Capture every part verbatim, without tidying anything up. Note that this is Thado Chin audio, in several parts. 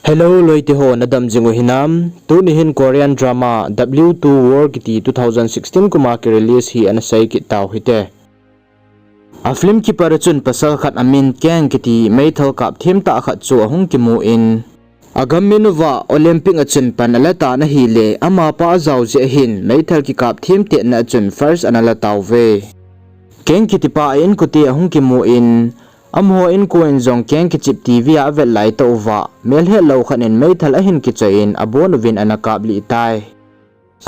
Hello loite ho, nadam jing u hinam? Tuni hin Korean drama W two War kiti two thousand sixteen kuma ki release hi ana sei kit tau hite. A film keeper a chun pasal khat amin Kang kiti meithal kap them tah khat chu ahung kimu in, agam min uva Olympic a chun pan ala tan ahile, amapa ajao jeh hin meithal kikap them tetna a chun first ana la tauve. Kang kitipa a inkote ahung kimu in, amaho inko in jong Kang kichep T V a avet lai tah uva, melhet lou khat in meithal ahin kichoi in abon uvin ana kap lih tai.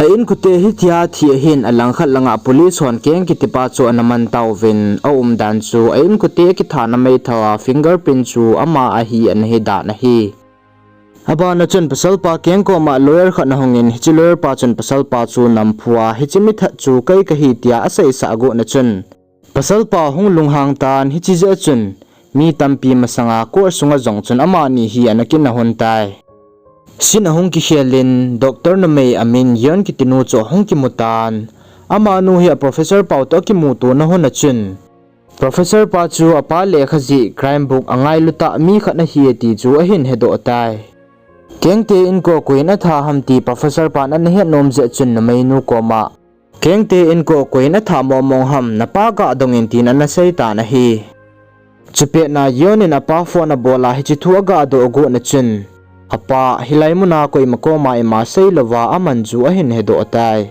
A inkote hitia thi ahin, alangkhat langa police hon Kang kitipa chu ana man tauvin, aumdan chu a inkote kithana meithal a fingerprint chu ama ahi ana hi dan ahi. Abana chun pasalpa Kang koma lawyer khat ana hungin, hiche lawyer pa chun pasalpa chu namphua hiche mithat chu kei kahi tia aseisah agotna chun, pasalpa hung lunghang tan, hiche jeh a chun mi tampi masanga court sunga jong chun amani hi ana kinah un tai. Scene ahung kikhel in, doctor numei amin Yeon kitinu chu ahung kimu tan. Amanu hi a professor pau toh akimuto na hun a chun, professor pa chu apa lekha jih crime book angailu tah mi khat ahi e ti chu ahin hedoh tai. Kang te inko koiyin atha ham ti professor pan ana het nom jeh chun numeinu koma, Kang te inko koiyin atha mongmong ham, napa ga dongin tin ana sei tan ahi. Chupet na Yeon in apa phone abol a hiche thu aga doh agotna chun, apa hilai muna koima koma ima seilouva aman chu ahin hedoh tai.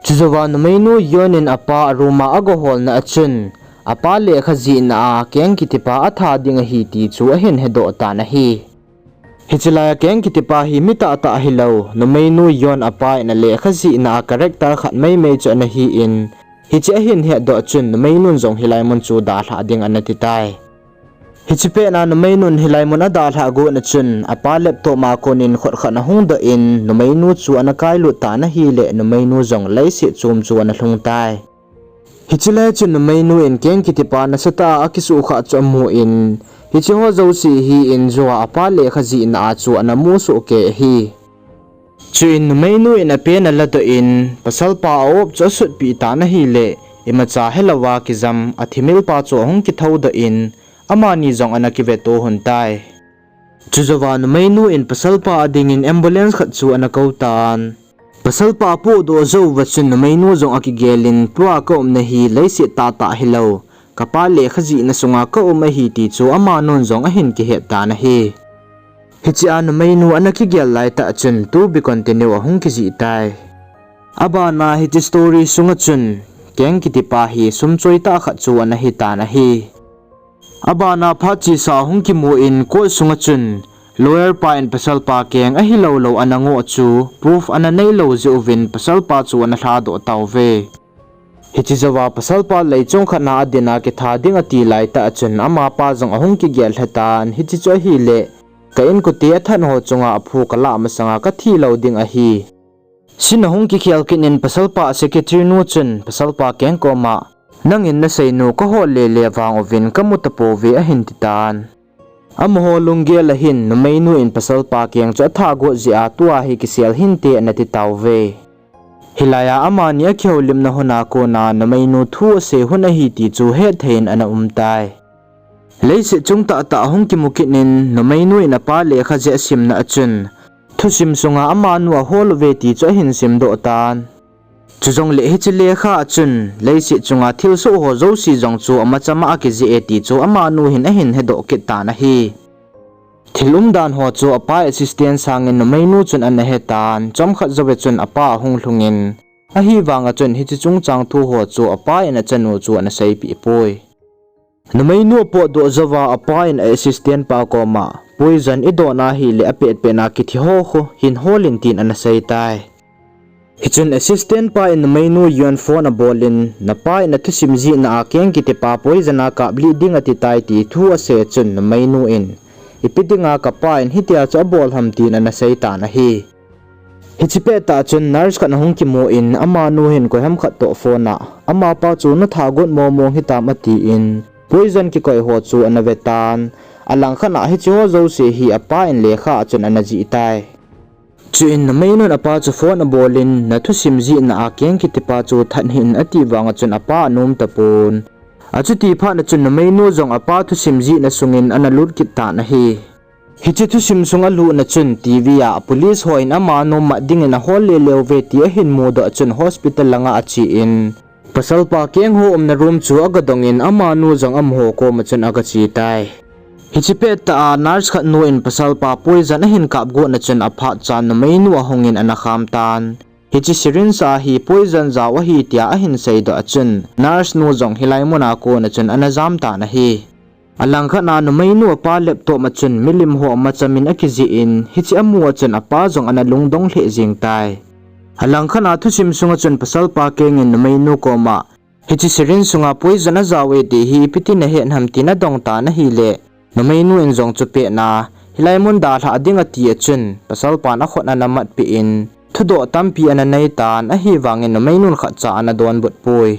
Chujouva numeinu Yeon in apa room a aga holna a chun, apa lekha jihna a Kang kitipa atha ding ahi ti chu ahin hedoh tan ahi. Hiche laia Kang kitipa hi mi tahtah hilou, numeinu Yeon apa in alekha jihna a character khat maimai chu ana hi in, hiche ahin hetdoh chun numeinun jong hilai mun chu dalhah ding ana ti tai. Hiche pet na numeinun hilai mun adalhah agotna chun, apa laptop ma konin khut khat ana hungdoh in, numeinu chu ana kailut tan ahile, numeinu jong leiset chom chu ana lhung tai. Hiche lai chun numeinu in Kang kitipa nasatah a akisuhkhah chu amu in, hiche ho jouse hi in jou a apa lekha jihna a chu ana musoh kei ahi. Chuin numeinu in apen aladoh in, pasalpa a-op chu asutpeh tan ahile, imacha helouva kijam athimilpa chu ahung kithoudoh in, amani jong ana kiveto hun tai. Chujouva numeinu in pasalpa a dingin ambulance khat chu ana kou tan. Pasalpa apohdoh jouva chun numeinu jong akigel in, tua kaumna hi leiset tahtah hilou, kapa lekha jihna sunga kaum ahi ti chu amanun jong ahin kihet tan ahi. Hichea numeinu ana kigel laitah chun to be continue ahung kijih tai. Abana hiche story sunga chun, Kang kitipa hi sum choitah khat chu ana hitan ahi. Abana phat chesa ahung kimu in court sunga chun, lawyer pa in pasalpa Kang ahiloulou ana ngoh chu proof ana neilou jeh uvin pasalpa chu ana lhadoh tauve. Hiche jouva pasalpa leichung khat na adin a kitha ding ati laitah chun amapa jong ahung kigel lhetan, hiche chu ahile, ka inkote athat ho chunga aphu kalah masanga kathi lou ding ahi. Scene ahung kikhel kit in pasalpa secretary nu chun pasalpa Kang koma, nangin naseinu kahol lele vang uvin kamu tapouve ahin titan. Amaho lunggel a hin numeinu in pasalpa Kang chu atha got jeh a tua hi kisel hinte ana ti tauve. Hilai a amani akihoulimna hun a kona numeinu thu asei hun ahi ti chu hetthei in ana um tai. Leiset chung tahtah ahung kimu kit in numeinu in apa lekha jeh asimna a chun, thusim sunga amanu ahol uve ti chu ahin simdoh tan. Chujongle hiche lekha a chun, leiset chunga thilsoh ho jouse jong chu amachama akijeh e ti chu amanu hin ahin hedoh kit tan ahi. Thil umdan ho chu apa assistant sangin numeinu chun ana hetan, chomkhat jouve chun apa ahung lhungin, ahivanga chun hiche chungchang thu ho chu apa in achanu chu ana seipeh poi. Numeinu apotdoh jouva apa in a assistant pa koma, poison idon ahile apetpet na kithi ho khu hin holin tin ana sei tai. Hichun assistant pa in numeinu Yeon phone abol in, napa in athusim jihna a Kang kitipa poison a kaplih ding ati tai ti thu asei chun numeinu in, ipi dinga kapa in hitia chu abol ham tin ana sei tan ahi. Hiche pettah chun nurse khat ahung kimu in amanu hin koiham khat toh phone a, amapa chu natha got mongmong hitam atin, poison kikoi ho chu ana vetan, alangkhat a hiche ho jouse hi apa in lekha a chun ana jih tai. Chuin numeinun apa chu phone abol in, nathusim jihna a Kang kitipa chu that hih in ati vanga chun apa anom tapon. Achuti phat na chun numeinu jong apa thusim jihna sungin ana lut kit tan ahi. Hiche thusim sunga alutna chun T V a police hon amanu mat dingin ahol lele uve ti ahin mudoh chun hospital langa achen, pasalpa keng ho umna room chu agadongin amanu jong amaho koma chun agache tai. Hiche pettah a nurse khat nu in pasalpa poison ahin kap gotna chun aphat chan numeinu ahungin ana kham tan. Hiche syringe a hi poison jao ahi tia ahin seidoh a chun nurse nu jong hilai muna kona chun ana jam tan ahi. Alangkhat a numeinu apa laptop a chun milim ho machamin akijih in, hiche amu a chun apa jong ana lungdong lheh jeng tai. Alangkhat a thusim sunga chun pasalpa kengin numeinu koma, hiche syringe sunga poison ajao e ti hi ipi tin nahet ham tin adong tan ahile, numeinu in jong chupet na, hilai mun dalhah ding ati a chun, pasalpan akhut ana matpeh in, thudoh tampi ana nei tan, ahivangin numeinun khatcha ana donbut poi.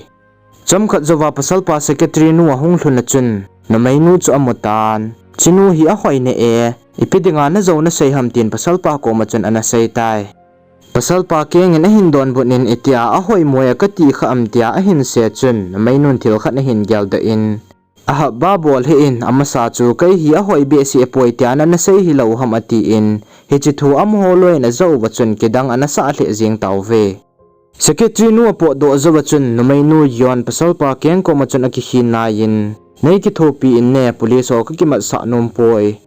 Chomkhat jouva pasalpa secretary nu ahung lhun a chun, numeinu chu amu tan. Chinu hi ahoi nai e, ipi dinga najou nasei ham tin pasalpa koma chun ana sei tai. Pasalpa kengin ahin donbut in itia ahoimo e kati kha am tia ahin sei chun, numeinun thil khat ahin geldoh in, ahapba bol hih in, amasa chu kei hi ahoi behseh poi tia nana sei hilou ham atin, hiche thu amaho loi in ajah uva chun kidang ana sah lheh jeng tauve. Secretary nu apotdoh jouva chun numeinu Yon pasalpa keng koma chun akikhin nai in, nei kithopi in ne, police ho kakimatsah nom poi.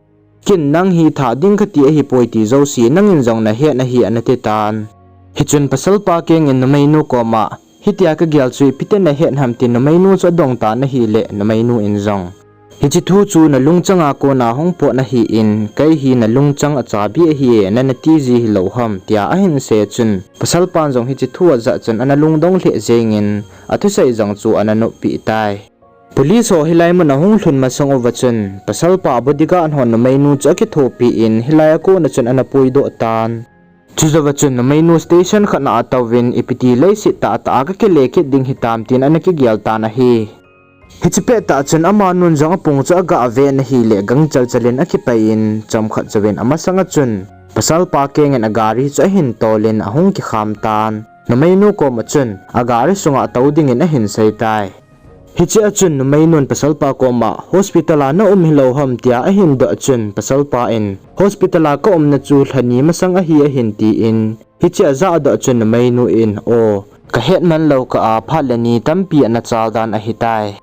Ken nang hi that ding kati ahipoi ti jouse nangin jong nahet ahi ana ti tan. Hichun pasalpa kengin numeinu koma, hitia kagel chu ipi tin nahet ham tin numeinu chu adong tan ahile numeinu in jong, hiche thu chu nalungchang a kona hung pot nahin, kei hi nalungchang achabi ahi e, nana ti ji hilou ham tia ahin sei chun, pasalpan jong hiche thu ajah chun ana lungdong lheh jengin, athusei jong chu ana noppeh tai. Police ho hilai mun ahung lhun masang uva chun, pasalpa bodyguard hon numeinu chu akithopi in, hilai a kona chun ana puidoh tan. Chujouva chun numeinu station khat na atouvin, ipi ti leiset tahtah a kakile kit ding hitam tin ana kigel tan ahi. Hiche pettah chun amanun jong apung chu agah ve in ahile, gangchal chal in akipai in, chomkhat jouvin amasanga chun, pasalpa kengin agari chu ahin tolin ahung kikham tan. Numeinu koma chun, agari sunga tou dingin ahin sei tai. Hichea chun numeinun pasalpa koma, hospital a naum hilou ham tia ahin doh chun, pasalpa in, hospital a kaumna chu lha ni masang ahi ahin tin, hiche ajah doh chun numeinu in, o, kahet man lou kah a phat le ni tampi ana chal dan ahitai.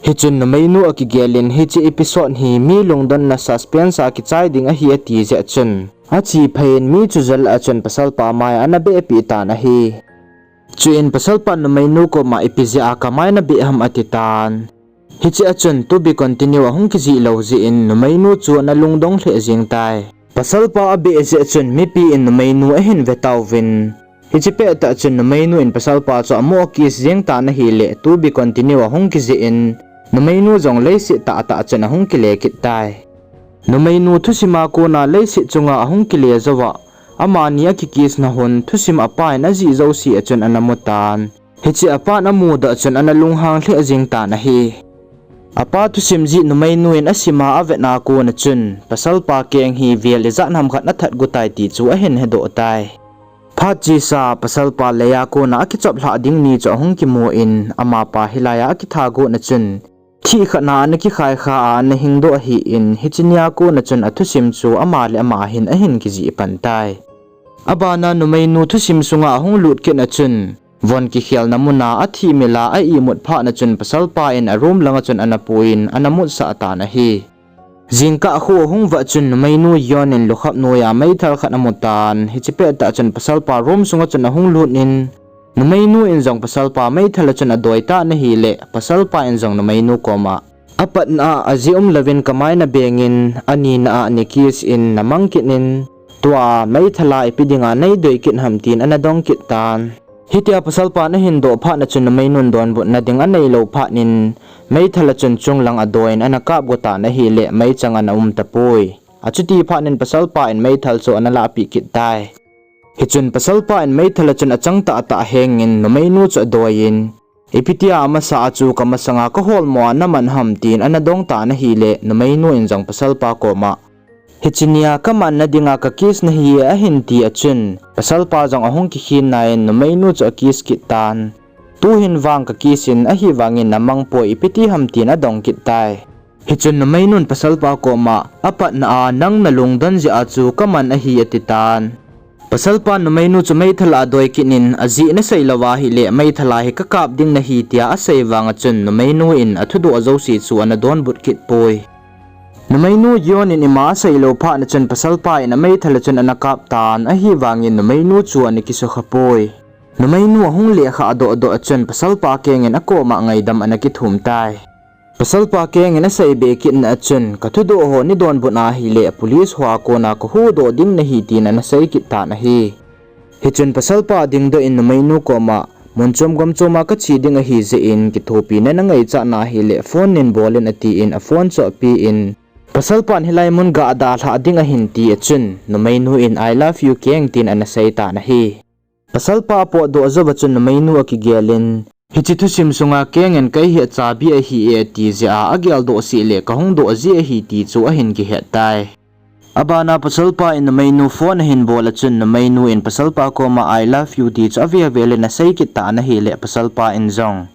Hichun numeinu akigel in hiche episode hi mi lungdonna suspense a kichai ding ahi ati jeh chun, ache phei in mi chu jal a chun pasalpa mai ana behpeh tan ahi. Chuin pasalpan numeinu koma ipi jeh a kamai nabeh ham ati tan. Hichea chun to be continue ahung kijih lou jeh in numeinu chu ana lungdong lheh jeng tai. Pasalpa abeh jeh chun mipi in numeinu ahin ve tauvin, hiche pettah chun numeinu in pasalpa chu amo kiss jeng tan ahile to be continue ahung kijih in, numeinu jong leiset tahtah chun ahung kile kit tai. Numeinu thusim a kona leiset chunga ahung kile jouva, amani akikiss na hun thusim apa in ajih jouse a chun ana mu tan. Hiche apan amudoh chun ana lunghang lheh jeng tan ahi. Apa thusim jih numeinu in asim a avet na kona chun, pasalpa keng hi vel ijat ham khat athat got tai ti chu ahin hedoh tai. Phat chesa pasalpa lei a kona akichop lhah ding ni chu ahung kimu in, amapa hilai a akitha gotna chun, thih khat na ana kikhai kha a ana hingdoh ahin, hiche nia kona chun athusim chu ama le ama hin ahin kijih pan tai. Abana numeinu thusim sunga ahung lut kit na chun, von kikhelna muna athihmil a a-imut phat na chun pasalpa in a room langa chun ana puiyin ana mutsah tan ahi. Jingkah kho ahung vah chun numeinu Yeon in lukhap noiya meithal khat amu tan, hiche pettah chun pasalpa room sunga chun ahung lut in, numeinu in jong pasalpa meithal a chun adoi tan ahile, pasalpa in jong numeinu koma, apatna a ajeh umlouvin kamai nabengin, anina a nakiss in namang kit in, tua meithal a ipi dinga neidoi kit ham tin ana dong kit tan. Hitia pasalpan ahin doh phat na chun numeinun donbutna ding aneilou phat in, meithal a chun chunglang adoiyin ana kap go tan ahile, meichang ana um tapoi. Achuti phat in pasalpa in meithal chu ana lahpeh kit tai. Hichun pasalpa in meithal a chun achang tahtah hengin numeinu chu adoiyin, ipi tia amasa a chu kamasanga kaholmo a naman ham tin ana dong tan ahile, numeinu in jong pasalpa koma, hiche nia kamanna dinga kakiss nahi e ahin ti a chun, pasalpa jong ahung kikhin naiyin numeinu chu akiss kit tan. Tuhin vang kakiss in ahivangin namang poi, ipi ti ham tin adong kit tai. Hichun numeinun pasalpa koma, apatna a nang nalungdon jeh a chu kaman ahi atitan. Pasalpan numeinu chu meithal a adoi kit in, ajeh nasei lou ahile meithal a hi kakap ding nahi tia asei vanga chun numeinu in athudoh jouse chu ana donbut kit poi. Numeinu Yeon in ima asei lou phat na chun pasalpa in ameithal a chun ana kap tan, ahivangin numeinu chu ana kisukha poi. Numeinu ahung lekha adoh doh a chun pasalpa Kang in akoma ngaidam ana kithum tai. Pasalpa Kang in asei be kitna a chun, kathudoh ho neidonbut ahile police ho a kona kahuhdoh ding nahi tin ana sei kit tan ahi. Hichun pasalpa dingdoh in numeinu koma, mun chom gam choma kache ding ahi jeh in kithopina nangaichat na ahile phone neibolin atin aphone chu apen, pasalpan hilai mun ga dalhah ding ahin ti a chun, numeinu in I love you Kang tin ana sei tan ahi. Pasalpa apotdoh jouva chun numeinu akigelin, hiche thusim sunga Kang in kei hi achabi ahi e ati jeh a ageldoh seh le kahung doh ji ahi ti chu ahin kihet tai. Abana pasalpa in numeinu phone ahin bol a chun numeinu in pasalpa koma I love you ti chu avel vel in asei kit tan ahile pasalpa in jong,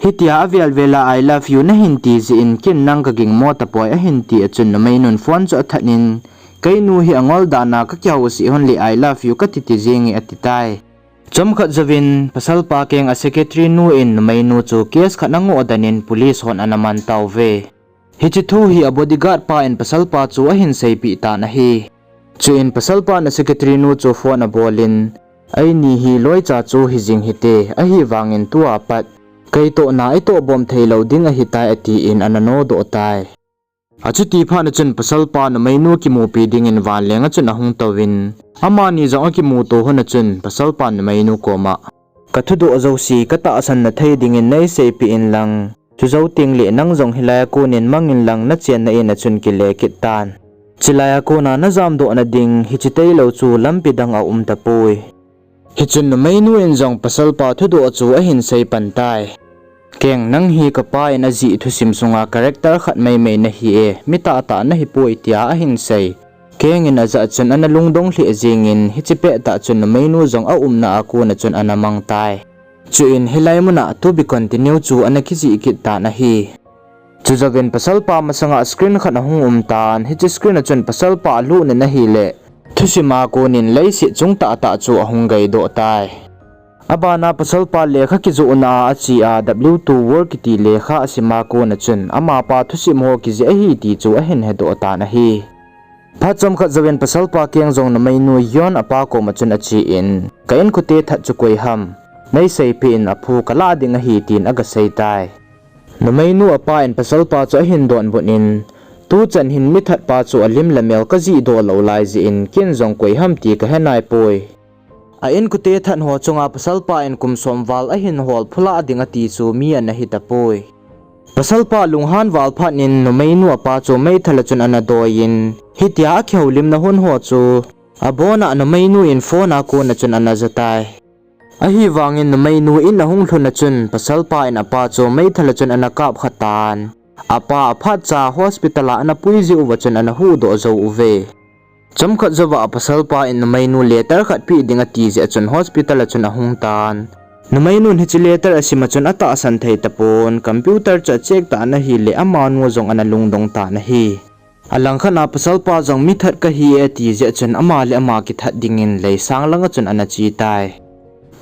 hitia avel vel a I love you nahin ti jeh in ken nang kagingmo tapoi ahin ti a chun numeinun phone chu athat in, keinu hi angol dan a kakihou seh hon le I love you kati ti jenge ati tai. Chomkhat jouvin pasalpa Kang a secretary nu in numeinu chu case khat angoh den in police hon ana man tauve. Hiche thu hi a bodyguard pa in pasalpa chu ahin seipeh tan ahi. Chuin pasalpan a secretary nu chu phone abolin, eini hi loicha chu hijing hite, ahivangin tua pat keitoh na itoh bom theilou ding ahitai atin ana nodoh tai. Achuti phat na chun pasalpa numeinu kimupi dingin vanlenga chun ahung touvin, amani jong akimuto hon a chun pasalpan numeinu koma, kathudoh jouse katahsan na thei dingin neiseipeh inlang, chujou tengle nang jong hilai a konin mang inlang nachenna in a chun kile kit tan. Chulai a kona najamdoh na ding hiche tailou chu lampi dang aum tapoi. Hichun numeinu in jong pasalpa thudoh chu ahin sei pan tai. Kang, nang hi kapa in ajih thusim sunga character khat maimai nahi e, mi tahtah nahipoi tia ahin sei. Kang in ajah chun ana lungdong lheh jengin hiche pettah chun numeinu jong aumna a kona chun ana mang tai. Chuin hilai muna to be continue chu ana kijih kit tan ahi. Chujouvin pasalpa masanga screen khat ahung um tan, hiche screen a chun pasalpa alutna ahile, thusim a konin leiset chung tahtah chu ahung gaidoh tai. Abana pasalpa lekha kijohna a ache a W two War kiti lekha asim a kona chun amapa thusim ho kijih ahi ti chu ahin hedoh tan ahi. Phat chomkhat jouvin pasalpa Kang jong numeinu Yeon apa koma chun achen, ka inkote that chu koi ham, neiseipeh in aphu kalah ding ahi tin agasei tai. Numeinu apa in pasalpa chu ahin donbut in, tuchan hin mi thatpa chu alim le mel kajihdoh lou lai jeh in ken jong koi ham ti kahe naipoi. A inkote that ho chunga pasalpa in kum som val ahin hol phulah ding ati chu mi ana hitapoi. Pasalpa lunghan val phat in numeinu apa chu meithal a chun ana doiyin, hitia akihoulimna hun ho chu abona numeinu in phone a kona chun ana jatai. Ahivangin numeinu in ahung lhun a chun pasalpa in apa chu meithal a chun ana kapkha tan. Apa aphatcha hospital a ana pui jeh uva chun ana huhdoh jou uve. Chomkhat jouva pasalpa in numeinu letter khat peh ding ati jeh a chun hospital a chun ahung tan. Numeinun hiche letter asim a chun atahsan thei tapon, computer chu acheck tan ahile amanu jong ana lungdong tan ahi. Alangkhat a pasalpa jong mi that kahi e ati jeh a chun ama le ama kithat dingin leisang langa chun ana che tai.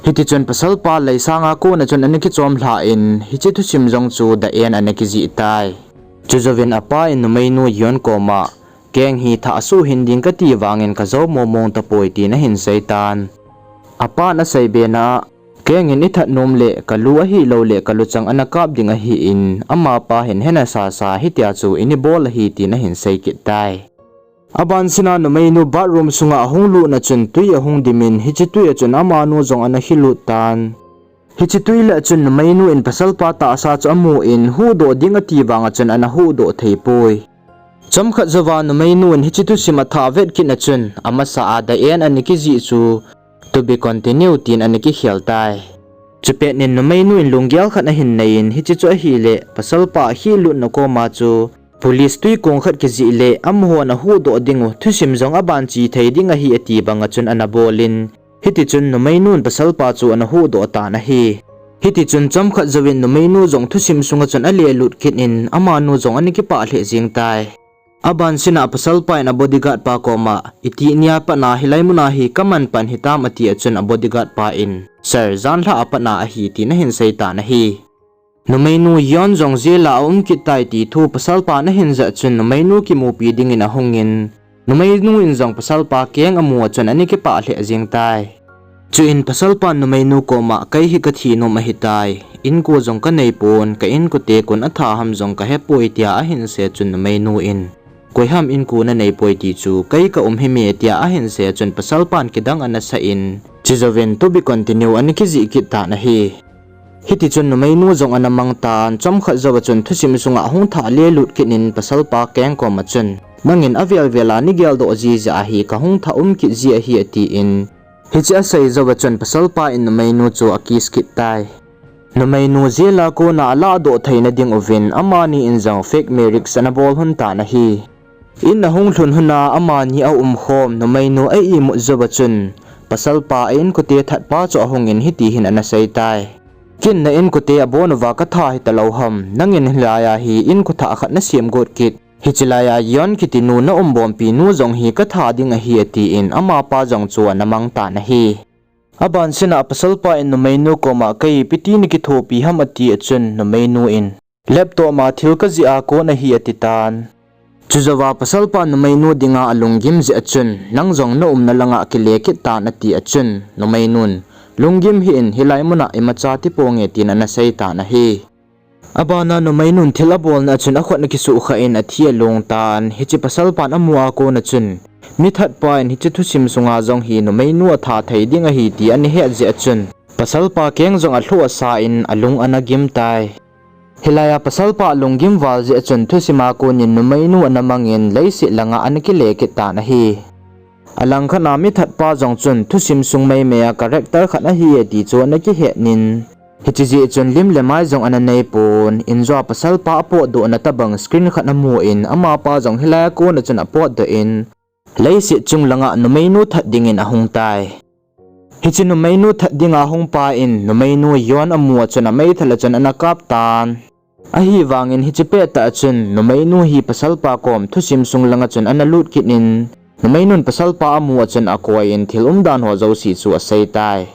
Hitichun pasalpa leisang a kona chun ana kichom lhan, hiche thusim jong chu The End ana kijih tai. Chujouvin apa in numeinu Yeon koma, Kang hi thah asuh hin ding kati vangin kajou mongmong tapoi tin ahin sei tan. Apan asei bena a, Kang in ithat nom le kalu ahiloule kaluchang ana kap ding ahin, amapa hin hena sasa hitia chu inibol ahi tin ahin sei kit tai. Abansina numeinu bathroom sunga ahung lutna chun twi ahung dimin hiche twi a chun amanu jong ana khilut tan. Hiche twi lah a chun numeinu in pasalpa tahsa chu amun huhdoh ding ati vanga chun ana huhdoh theipoi. Chomkhat jouva numeinu in hiche thusim athah vet kitna chun amasa a The End ana kijih chu To be continue tin ana kikhel tai. Chupet in numeinu in lunggel khat ahin neiyin hiche chu ahile pasalpa akhilutna koma chu police twikong khat kijih le amahon ahuhdoh dingu thusim jong aban che thei ding ahi ati banga chun ana bolin, hitichun numeinun pasalpa chu ana huhdoh tan ahi. Hitichun chomkhat jouvin numeinu jong thusim sunga chun alelut kit in amanu jong ana kipah lheh jeng tai. Abansina pasalpa in a bodyguard pa koma, itih nia patna hilai muna hi kaman pan hitam atia chun a bodyguard pa in, Sir, janlhah a patna ahi tin ahin seitan ahi. Numeinu Yeon jong jail a aum kit tai ti thu pasalpan ahin jah chun numeinu kimupi dingin ahungin, numeinu in jong pasalpa keng amu a chun ana kipah lheh jeng tai. Chuin pasalpan numeinu koma kei hi kathi nom ahitai, inko jong kaneipon, ka inkote koin atha ham jong kahepoi tia ahin sei chun numeinu in, koiham inko naneipoi ti chu kei kaum hime tia ahin sei chun pasalpan kidang ana sah in, chujouvin to be continue ana kijih kit tan ahi. Hitichun numeinu jong ana mang tan, chomkhat jouva chun thusim sunga ahung thah lelut kit in pasalpa keng koma chun, nangin avel vela nageldoh jeh jeh a hi kahung thah um kit ji ahi atin, hiche asei jouva chun pasalpa in numeinu chu akiss kit tai. Numeinu jail a kona alahdoh theina dinguvin amani in jong fake marriage ana bol lhon tan ahi. In ahung lhun lhona amani aumkhom numeinu a imut jouva chun, pasalpa a inkote thatpa chu ahungin hiti hin ana sei tai. Ken na inkote abon uva katha hitalou ham, nangin hilai a hi inko thah khat nasem got kit, hiche laiya Yeon kiti nu naumbompi nu jong hi katha ding ahi atin amapa jong chu ana mang tan ahi. Abansina pasalpa in numeinu koma kei ipi ti nakithopi ham atia chun numeinu in, laptop a thil kajih a kon ahi atitan. Chujouva pasalpa numeinu dinga alunggim jeh a chun, nang jong naumna langa kile kit tan atia chun, numeinun, lunggim hih in hilai muna imacha tiponge tin ana sei tan ahi. Abana numeinun thil abolna a chun akhut akisuhkhah in athi along tan, hiche pasalpan amu a kona chun, mithatpa in hiche thusim sunga jong hi numeinu atha thei ding ahi ti ana het jeh a chun, pasalpa keng jong alhuh asa in alung ana gim tai. Hilaiya pasalpa lunggim val jeh a chun thusima konin numeinu ana mangin leiset langa ana kile kit tan ahi. Alangkhat a mithatpa jong chun thusim sung meimei a character khat ahi e ti chu ana kihet in, hiche jeh chun lim le mai jong ana neipon, injoa pasalpa apotdohna tobang screen khat amun amapa jong hilai a kona chun apotdoh in, leiset chung langa numeinu that dingin ahung tai. Hiche numeinu that dinga hungpa in numeinu Yeon amu a chun ameithal a chun ana kap tan. Ahivangin hiche pettah a chun numeinu hi pasalpa kom thusim sung langa chun ana lut kit in, numeinun pasalpa amu a chun akoi in thil umdan ho jouse chu asei tai.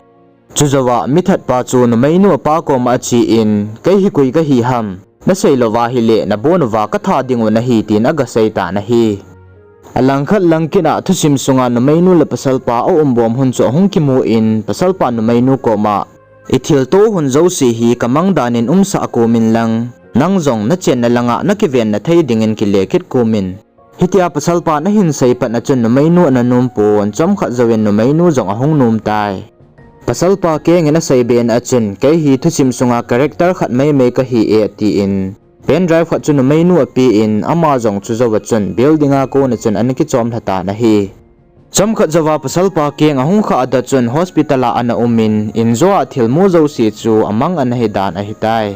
Chujouva mithatpa chu numeinu apa koma achen, kei hi koi kahi ham, nasei louva hile nabon uva katha dingu nahi tin agasei tan ahi. Alangkhat lang kit a thusim sunga numeinu le pasalpa aumbom lhon chu ahung kimun, pasalpan numeinu koma, ithilto lhon jouse hi kamang danin umsah komin lang, nang jong nachenna langa nakivenna thei dingin kile kit komin. Hitia pasalpan ahin sei pat a chun numeinu ana nompon, chomkhat jouvin numeinu jong ahung nom tai. Pasalpa kengin asei bena a chun, kei hi thusim sunga character khat meimei kahi e atin, pen drive khat chu numeinu apen, ama jong chujouva chun building a kona chun ana kichom lha tan ahi. Chomkhat jouva pasalpa keng ahung khah a chun hospital a ana umin, injoa thilmu jouse chu amang ana hidan ahitai.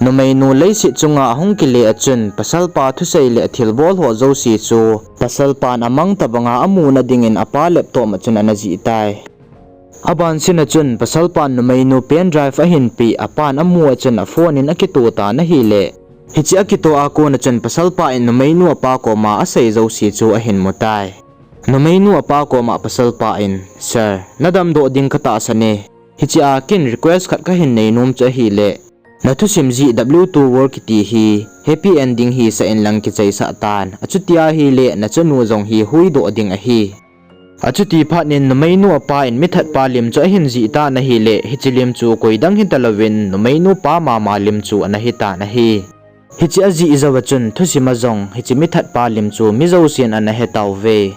Numeinu leiset chunga ahung kile a chun pasalpa thusei le athilbol ho jouse chu pasalpan amang tobanga amuna dingin apa laptop a chun ana jih tai. Abansina chun pasalpan numeinu pen drive ahinpeh, apan amu a chun aphone in akito tan ahile, hiche akito a kona chun pasalpa in numeinu apa koma asei jouse chu ahin mutai. Numeinu apa koma pasalpa in, Sir, nadamdoh ding katahsan e. Hichea ken request khat kahin neinom chu ahile, nathusim jih W two War kiti hi happy ending hisah inlang kichaisah tan, achuti ahile nachanu jong hi huhdoh ding ahi. Achuti phatnin numeinu apa in mithatpa lim chu ahin jih tan ahile, hiche lim chu koidang hitalouvin numeinu pa mama lim chu ana hitan ahi. Hiche ajih jouva chun thusima jong hiche mithatpa lim chu mi jousen ana hetauve.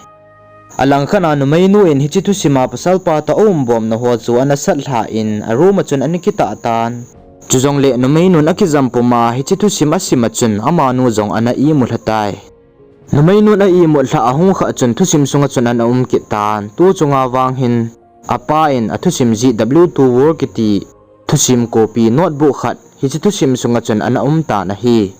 Alangkhat a numeinu in hiche thusima pasalpa toh aumbomna ho chu ana satlhan, a room a chun ana kitah tan. Chujongle numeinun akijam puma hiche thusim asim a chun amanu jong ana imut lhatai. Numeinun a imut lhah ahung khah chun thusim sunga chun ana um kit tan. Tu chunga vang hin, apa in athusim jih W two War kiti thusim copy notebook khat hiche thusim sunga chun ana um tan ahi.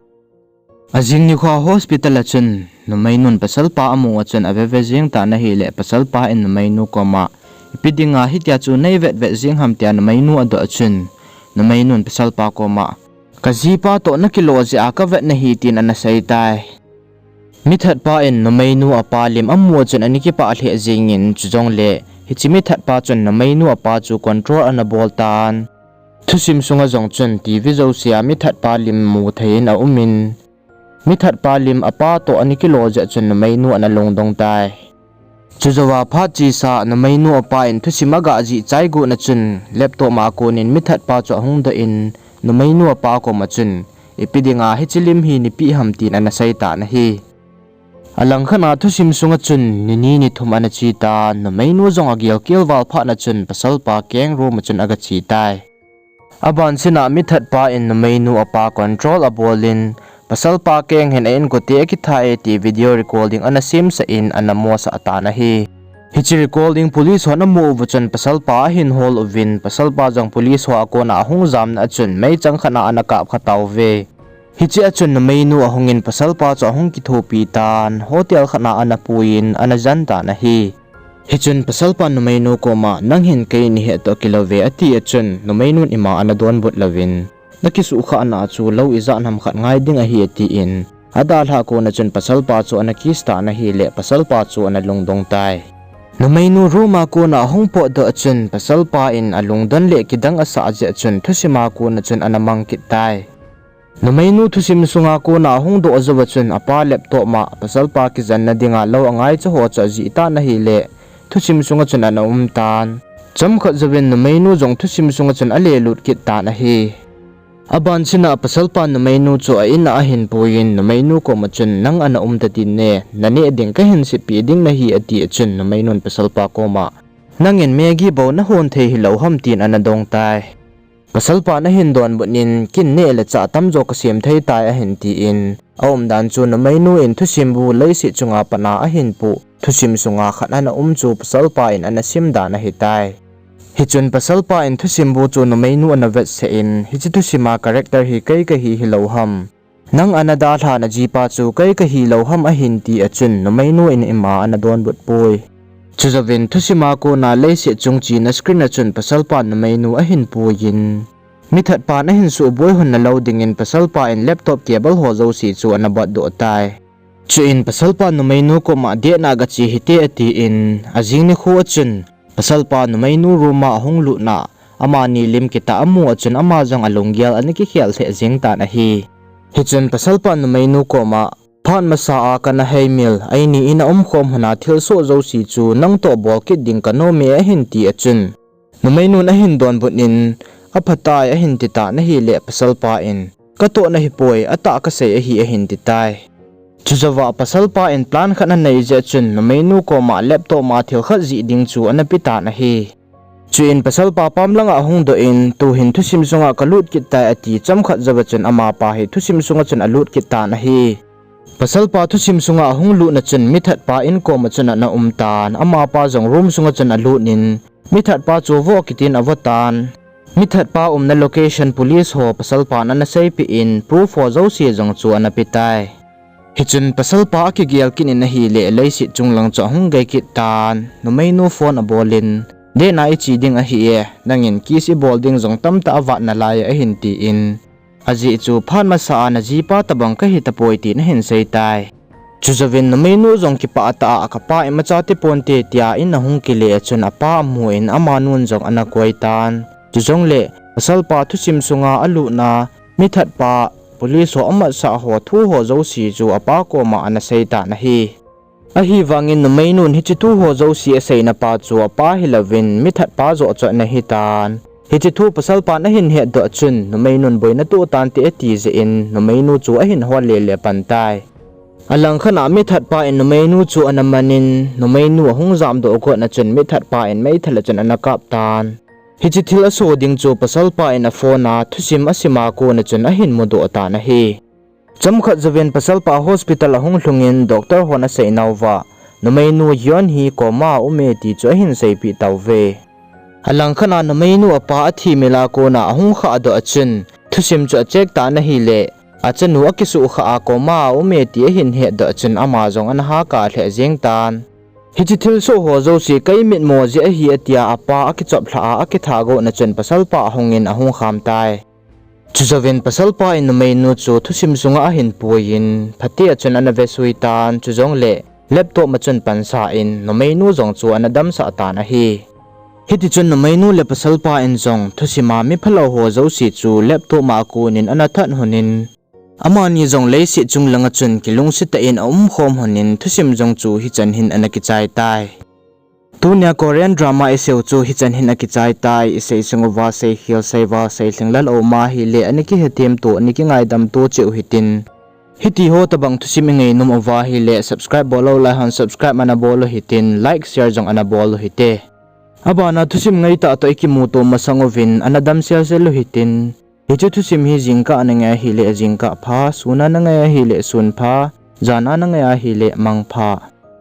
Ajing nikho hospital a chun numeinun pasalpa amu a chun aveve jeng tan ahile, pasalpa in numeinu koma, ipi dinga hitia chu neivetvet jeng ham tia numeinu adoh a chun, numeinun pasalpa koma, kajipa toh nakilo jeh a kavet nahi, tin ana seitai. Mithatpa in numeinu apa lim amu chun ana kipah lheh jengin, chujongle hiche mithatpa chun numeinu apa chu control ana bol tan. Thusim sunga jong chun TV jousea mithatpa lim mu theiin aumin, mithatpa lim apa toh ana kilo jeh chun numeinu ana lungdong tai. Chujouva phat chesa numeinu apa in thusim agah jih chai got na chun laptop a konin mithatpa chu ahung doh in, numeinu apa koma chun, ipi dinga hiche lim hi neipeh ham, tin ana seitan ahi. Alangkhat a thusim sunga chun nini nithum ana chetan, numeinu jong agel kel val phat na chun pasalpa keng room a chun aga chetai. Abansina mithatpa in numeinu apa control abolin, pasalpa keng hin a inkote akithai e ti video recording ana semsah in ana mosah tan ahi. Hiche recording police hon amu uva chun pasalpa ahin hol uvin, pasalpa jong police ho a kona ahung jamna a chun meichang khat a ana kap kha tauve. Hiche a chun numeinu ahungin pasalpa chu ahung kithopi tan, hotel khat a ana puiyin ana jen tan ahi. Hichun pasalpan numeinu koma, nang hin kei nahet toh kilouve, ati a chun numeinun ima ana donbut louvin, nakisuhkhahna chu lou ijat ham khat ngai ding ahi, atin, adalhah kona chun pasalpa chu ana kiss tan ahile pasalpa chu ana lungdong tai. Numeinu room a kona ahung potdoh a chun pasalpa in alungdon le kidang asah jeh a chun thusima kona chun ana mang kit tai. Numeinu thusim sunga kona ahung doh jouva chun apa laptop a pasalpa kijenna dinga lou angaicha ho chu ajih tan ahile, thusim sunga chun ana um tan. Chomkhat jouvin numeinu jong thusim sunga chun alelut kit tan ahi. Abansina pasalpan numeinu chu a in a ahin puiyin, numeinu koma chun, nang ana um tatin ne, naneh ding kahin seipeh ding nahi, ati a chun numeinun pasalpa koma, nangin Maggi bou nahon thei hilou ham, tin ana dong tai. Pasalpan ahin donbut in, ken neh le chah tamjo kasem thei tai, ahin tin, aumdan chu numeinu in thusim bu leiset chunga pat a ahin poh thusim sunga khat ana um chu pasalpa in ana sim dan ahitai. Hichun pasalpa in thusim bu chu numeinu ana vetsah in, hiche thusima character hi kei kahi hilou ham. Nang ana dalha najipa chu kei kahi lou ham, ahin ti a chun numeinu in ima ana donbut poi. Chujouvin thusima kona leiset chung chena screen a chun pasalpan numeinu ahin puiyin, mithatpan ahin suboi lhon na lou dingin pasalpa in laptop cable ho jouse chu ana botdoh tai. Chuin pasalpan numeinu koma, date na gache hite, atin, ajing nikho a chun pasalpa numeinu room a ahung lutna, amani lim kitah amu a chun ama jong alunggel ana kikhel lheh jeng tan ahi. Hichun pasalpan numeinu koma, phat masa a kana heimil, eini in a umkhom lhona thilsoh jouse chu nangtoh bol kit ding kanom e, ahin ti a chun numeinun ahin donbut in, aphatai, ahin ti tan ahile pasalpa in, katoh nahipoi, atah kasei ahi, ahin ti tai. Chujouva pasalpa in plan khat anei jeh a chun numeinu koma laptop a thilkhat jih ding chu ana pe tan ahi. Chuin pasalpa pam langa ahung doh in, tuhin thusim sunga kalut kit tai, ati chomkhat jouva chun amapa hi thusim sunga chun alut kit tan ahi. Pasalpa thusim sunga ahung lutna chun mithatpa in koma chun ana um tan, amapa jong room sunga chun alut in, mithatpa chu vo kitin avo tan. Mithatpa umna location police ho pasalpan ana seipeh in, proof ho jouse jong chu ana pe tai. Hichun pasalpa akigel kit in ahile leiset chunglang chu ahung gei kit tan, numeinu phone abol in, date na iche ding ahi e, nangin kiss ibol ding jong tamtah avat nalai e, ahin tin, ajeh chu phat masa a najipa tobang kahi tapoi, tin ahin sei tai. Chujouvin numeinu jong kipah tah a, kapa imacha ti ponte, tia in ahung kile a chun apa amun amanun jong ana koi tan. Chujongle pasalpa thusim sunga alutna, mithatpa, police ho amatsah ho thu ho jouse chu apa koma ana sei tan ahi. Ahivangin numeinun hiche thu ho jouse aseina pa chu apa hilouvin mithatpa joh chu ana hitan. Hiche thu pasalpan ahin hetdoh chun numeinun boina toh tante ati jeh in numeinu chu ahin hol lele pan tai. Alangkhat a mithatpa in numeinu chu ana manin, numeinu ahung jamdoh got na chun mithatpa in meithal a chun ana kap tan. Hiche thil aso ding chu pasalpa in aphone a thusim asima kona chun ahin mudoh tan ahi. Chomkhat jouvin pasalpa hospital ahung lhungin doctor hon aseinauva, numeinu Yeon hi coma a aume ti chu ahin seipeh tauve. Alangkhat a numeinu apa athi mila kona ahung khahdoh a chun thusim chu acheck tan ahile, achanu akisuhkhah a coma a aume ti ahin hetdoh a chun ama jong ana hahkah lheh jeng tan. Hiche thilsoh ho jouse ka imitmo jeh ahi atia apa akichoplhah a akitha gou na chun pasalpa ahungin ahung kham tai. Chujouvin pasalpa in numeinu chu thusim sunga ahin puiyin, phatea chun ana vesui tan, chujongle laptop a chun pansa in numeinu jong chu ana damsah tan ahi. Hitichun numeinu le pasalpa in jong thusima miphalou ho jouse chu laptop a akunin ana that lhonin, amani jong leiset chung langa chun kilungset tah in aumkhom lhonin thusim jong chu hichan hin ana kichai tai. Tunia Korean drama iseiu chu hichan hin akichai tai, isei sung uva seikhel seival seilhinglel aum ahile ana kihethem to, ana kingaidam to cheh u hitin. Hitiho tobang thusim ingainom uva ahile subscribe bollou lai hon subscribe ana bol u hitin, like share jong ana bol u hite. Abana thusim ngaitah toh ikimuto masang uvin ana damselsel u hitin. Hiche thusim hi jingkah a nangai ahile jingkah pha, sun a nangai ahile sun pha, jan a nangai ahile mang pha.